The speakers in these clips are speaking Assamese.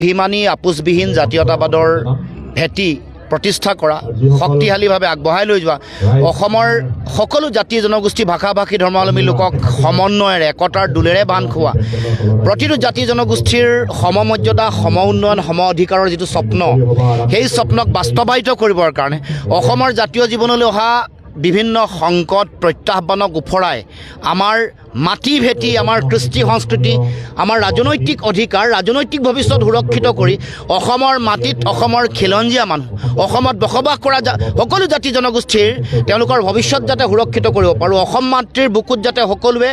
স্বাভিমানী, আপোচবিহীন জাতীয়তাবাদৰ ভেটি প্ৰতিষ্ঠা কৰা, শক্তিশালীভাৱে আগবঢ়াই লৈ যোৱা, অসমৰ সকলো জাতি জনগোষ্ঠী, ভাষা ভাষী, ধৰ্মাৱলম্বী লোকক সমন্বয়েৰে একতাৰ দোলেৰে বান্ধ খোৱা, প্ৰতিটো জাতি জনগোষ্ঠীৰ সমমৰ্যাদা, সম উন্নয়ন, সম অধিকাৰৰ যিটো স্বপ্ন, সেই স্বপ্নক বাস্তৱায়িত কৰিবৰ কাৰণে অসমৰ জাতীয় জীৱনলৈ অহা বিভিন্ন সংকট প্ৰত্যাহ্বানক ওফৰাই আমাৰ মাটি ভেটি, আমাৰ কৃষ্টি সংস্কৃতি, আমাৰ ৰাজনৈতিক অধিকাৰ, ৰাজনৈতিক ভৱিষ্যত সুৰক্ষিত কৰি অসমৰ মাটিত অসমৰ খিলঞ্জীয়া মানুহ, অসমত বসবাস কৰা সকলো জাতি জনগোষ্ঠীৰ তেওঁলোকৰ ভৱিষ্যত যাতে সুৰক্ষিত কৰিব পাৰোঁ, অসম মাতৃৰ বুকুত যাতে সকলোৱে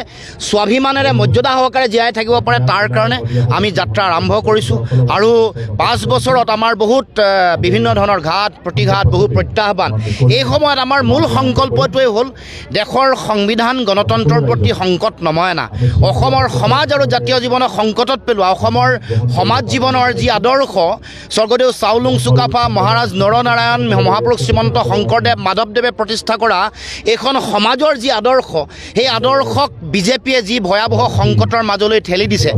স্বাভিমানেৰে মৰ্যাদা সহকাৰে জীয়াই থাকিব পাৰে, তাৰ কাৰণে আমি যাত্ৰা আৰম্ভ কৰিছোঁ। আৰু 5 বছৰত আমাৰ বহুত বিভিন্ন ধৰণৰ ঘাত প্ৰতিঘাত, বহু প্ৰত্যাহ্বান। এই সময়ত আমাৰ মূল সংকল্পটোৱেই হ'ল দেশৰ সংবিধান, গণতন্ত্ৰৰ প্ৰতি সংকট নমাই অনা, অসমৰ সমাজ আৰু জাতীয় জীৱনক সংকটত পেলোৱা, অসমৰ সমাজ জীৱনৰ যি আদৰ্শ স্বৰ্গদেউ চাওলুং চুকাফা, মহাৰাজ নৰনাৰায়ণ, মহাপুৰুষ শ্ৰীমন্ত শংকৰদেৱ, মাধৱদেৱে প্ৰতিষ্ঠা কৰা এইখন সমাজৰ যি আদৰ্শ, সেই আদৰ্শক বিজেপিয়ে যি ভয়াৱহ সংকটৰ মাজলৈ ঠেলি দিছে,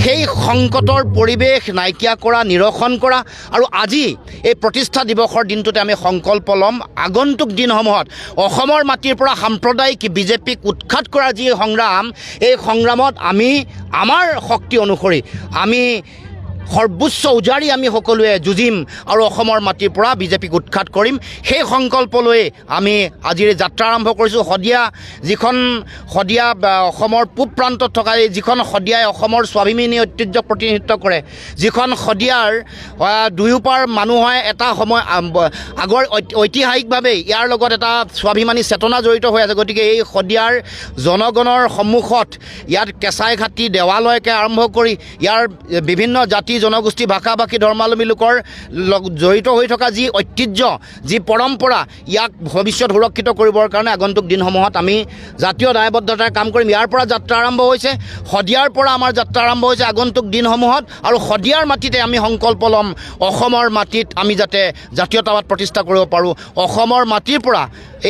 সেই সংকটৰ পৰিৱেশ নাইকিয়া কৰা, নিৰসন কৰা। আৰু আজি এই প্ৰতিষ্ঠা দিৱসৰ দিনটোতে আমি সংকল্প ল'ম, আগন্তুক দিনসমূহত অসমৰ মাটিৰ পৰা সাম্প্ৰদায়িক বিজেপিক উৎখাত কৰা যি সংগ্ৰাম, এই সংগ্ৰামত আমি আমাৰ শক্তি অনুসৰি আমি সৰ্বোচ্চ উজাৰি আমি সকলোৱে যুঁজিম আৰু অসমৰ মাটিৰ পৰা বিজেপিক উৎখাত কৰিম। সেই সংকল্প লৈ আমি আজিৰ এই যাত্ৰা আৰম্ভ কৰিছোঁ। শদিয়া, যিখন শদিয়া বা অসমৰ পূব প্ৰান্তত থকা এই যিখন শদিয়াই অসমৰ স্বাভিমানী ঐতিহ্যক প্ৰতিনিধিত্ব কৰে, যিখন শদিয়াৰ দুয়োপাৰ মানুহে এটা সময় আগৰ ঐতিহাসিকভাৱেই ইয়াৰ লগত এটা স্বাভিমানী চেতনা জড়িত হৈ আছে। গতিকে এই শদিয়াৰ জনগণৰ সন্মুখত ইয়াত কেঁচাইখাতী দেৱালয়কে আৰম্ভ কৰি ইয়াৰ বিভিন্ন জাতি জনগোষ্ঠী, ভাষা ভাষী, ধৰ্মাৱলম্বী লোকৰ জড়িত হৈ থকা যি ঐতিহ্য, যি পৰম্পৰা, ইয়াক ভৱিষ্যত সুৰক্ষিত কৰিবৰ কাৰণে আগন্তুক দিনসমূহত আমি জাতীয় দায়বদ্ধতাৰে কাম কৰিম। ইয়াৰ পৰা যাত্ৰা আৰম্ভ হৈছে, শদিয়াৰ পৰা আমাৰ যাত্ৰা আৰম্ভ হৈছে আগন্তুক দিনসমূহত। আৰু শদিয়াৰ মাটিতে আমি সংকল্প ল'ম, অসমৰ মাটিত আমি যাতে জাতীয়তাবাদ প্ৰতিষ্ঠা কৰিব পাৰোঁ, অসমৰ মাটিৰ পৰা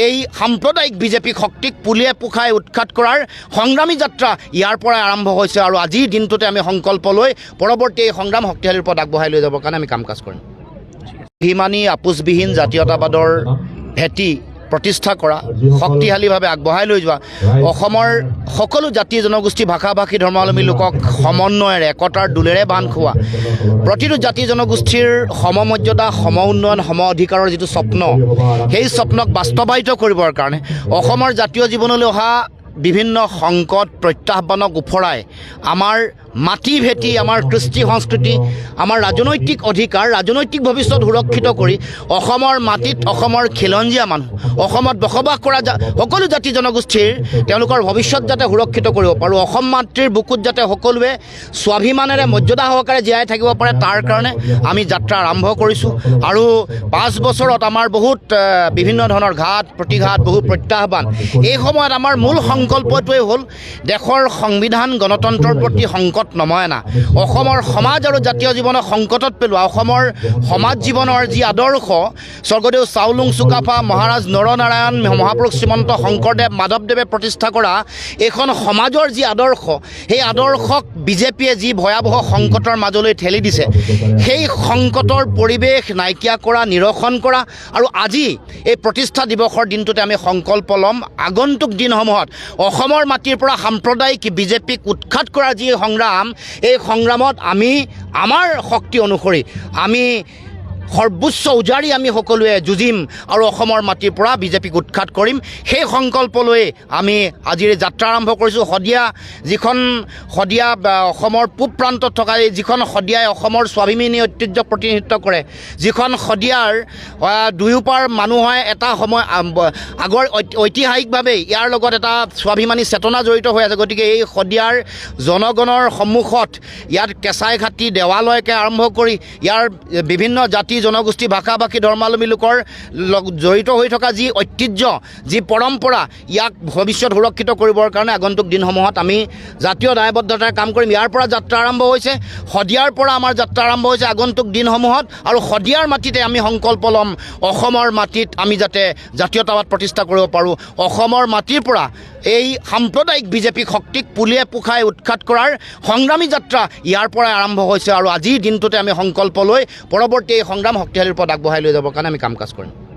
এই সাম্প্ৰদায়িক বিজেপি শক্তিক পুলিয়ে পোখাই উৎখাত কৰাৰ সংগ্ৰামী যাত্ৰা ইয়াৰ পৰাই আৰম্ভ হৈছে। আৰু আজিৰ দিনটোতে আমি সংকল্প লৈ পৰৱৰ্তী এই সংগ্ৰাম শক্তিশালী ৰূপত আগবঢ়াই লৈ যাবৰ কাৰণে আমি কাম কাজ কৰিম। স্বাভিমানী, আপোচবিহীন জাতীয়তাবাদৰ ভেটি প্ৰতিষ্ঠা কৰা, শক্তিশালীভাৱে আগবঢ়াই লৈ যোৱা, অসমৰ সকলো জাতি জনগোষ্ঠী, ভাষা ভাষী, ধৰ্মাৱলম্বী লোকক সমন্বয়েৰে একতাৰ দোলেৰে বান্ধ খোৱা, প্ৰতিটো জাতি জনগোষ্ঠীৰ সমমৰ্যাদা, সম উন্নয়ন, সম অধিকাৰৰ যিটো স্বপ্ন, সেই স্বপ্নক বাস্তৱায়িত কৰিবৰ কাৰণে অসমৰ জাতীয় জীৱনলৈ অহা বিভিন্ন সংকট প্ৰত্যাহ্বানক ওফৰাই আমাৰ মাটি ভেটি, আমাৰ কৃষ্টি সংস্কৃতি, আমাৰ ৰাজনৈতিক অধিকাৰ, ৰাজনৈতিক ভৱিষ্যত সুৰক্ষিত কৰি অসমৰ মাটিত অসমৰ খিলঞ্জীয়া মানুহ, অসমত বসবাস কৰা সকলো জাতি জনগোষ্ঠীৰ তেওঁলোকৰ ভৱিষ্যত যাতে সুৰক্ষিত কৰিব পাৰোঁ, অসম মাতৃৰ বুকুত যাতে সকলোৱে স্বাভিমানেৰে মৰ্যাদা সহকাৰে জীয়াই থাকিব পাৰে, তাৰ কাৰণে আমি যাত্ৰা আৰম্ভ কৰিছোঁ। আৰু 5 বছৰত আমাৰ বহুত বিভিন্ন ধৰণৰ ঘাত প্ৰতিঘাত, বহু প্ৰত্যাহ্বান। এই সময়ত আমাৰ মূল সংকল্পটোৱেই হ'ল দেশৰ সংবিধান, গণতন্ত্ৰৰ প্ৰতি সংকট নমাই অনা, অসমৰ সমাজ আৰু জাতীয় জীৱনক সংকটত পেলোৱা, অসমৰ সমাজ জীৱনৰ যি আদৰ্শ স্বৰ্গদেউ চাওলুং চুকাফা, মহাৰাজ নৰনাৰায়ণ, মহাপুৰুষ শ্ৰীমন্ত শংকৰদেৱ, মাধৱদেৱে প্ৰতিষ্ঠা কৰা এইখন সমাজৰ যি আদৰ্শ, সেই আদৰ্শক বিজেপিয়ে যি ভয়াৱহ সংকটৰ মাজলৈ ঠেলি দিছে, সেই সংকটৰ পৰিৱেশ নাইকিয়া কৰা, নিৰসন কৰা। আৰু আজি এই প্ৰতিষ্ঠা দিৱসৰ দিনটোতে আমি সংকল্প ল'ম, আগন্তুক দিনসমূহত অসমৰ মাটিৰ পৰা সাম্প্ৰদায়িক বিজেপিক উৎখাত কৰা যি সংগ্ৰাম, এই সংগ্ৰামত আমি আমাৰ শক্তি অনুসৰি আমি সৰ্বোচ্চ উজাৰি আমি সকলোৱে যুঁজিম আৰু অসমৰ মাটিৰ পৰা বিজেপিক উৎখাত কৰিম। সেই সংকল্প লৈ আমি আজিৰ এই যাত্ৰা আৰম্ভ কৰিছোঁ। শদিয়া, যিখন শদিয়া বা অসমৰ পূব প্ৰান্তত থকা এই যিখন শদিয়াই অসমৰ স্বাভিমানী ঐতিহ্যক প্ৰতিনিধিত্ব কৰে, যিখন শদিয়াৰ দুয়োপাৰ মানুহে এটা সময় আগৰ ঐতিহাসিকভাৱেই ইয়াৰ লগত এটা স্বাভিমানী চেতনা জড়িত হৈ আছে। গতিকে এই শদিয়াৰ জনগণৰ সন্মুখত ইয়াত কেঁচাইখাতী দেৱালয়কে আৰম্ভ কৰি ইয়াৰ বিভিন্ন জাতি জনগোষ্ঠী, ভাষা ভাষী, ধৰ্মাৱলম্বী লোকৰ জড়িত হৈ থকা যি ঐতিহ্য, যি পৰম্পৰা, ইয়াক ভৱিষ্যত সুৰক্ষিত কৰিবৰ কাৰণে আগন্তুক দিনসমূহত আমি জাতীয় দায়বদ্ধতাৰে কাম কৰিম। ইয়াৰ পৰা যাত্ৰা আৰম্ভ হৈছে, শদিয়াৰ পৰা আমাৰ যাত্ৰা আৰম্ভ হৈছে আগন্তুক দিনসমূহত। আৰু শদিয়াৰ মাটিতে আমি সংকল্প ল'ম, অসমৰ মাটিত আমি যাতে জাতীয়তাবাদ প্ৰতিষ্ঠা কৰিব পাৰোঁ, অসমৰ মাটিৰ পৰা এই সাম্প্ৰদায়িক বিজেপি শক্তিক পুলিয়ে পোখাই উৎখাত কৰাৰ সংগ্ৰামী যাত্ৰা ইয়াৰ পৰাই আৰম্ভ হৈছে। আৰু আজিৰ দিনটোতে আমি সংকল্প লৈ পৰৱৰ্তী এই সংগ্ৰাম শক্তিশালী ৰূপত আগবঢ়াই লৈ যাবৰ কাৰণে আমি কাম কাজ কৰিম।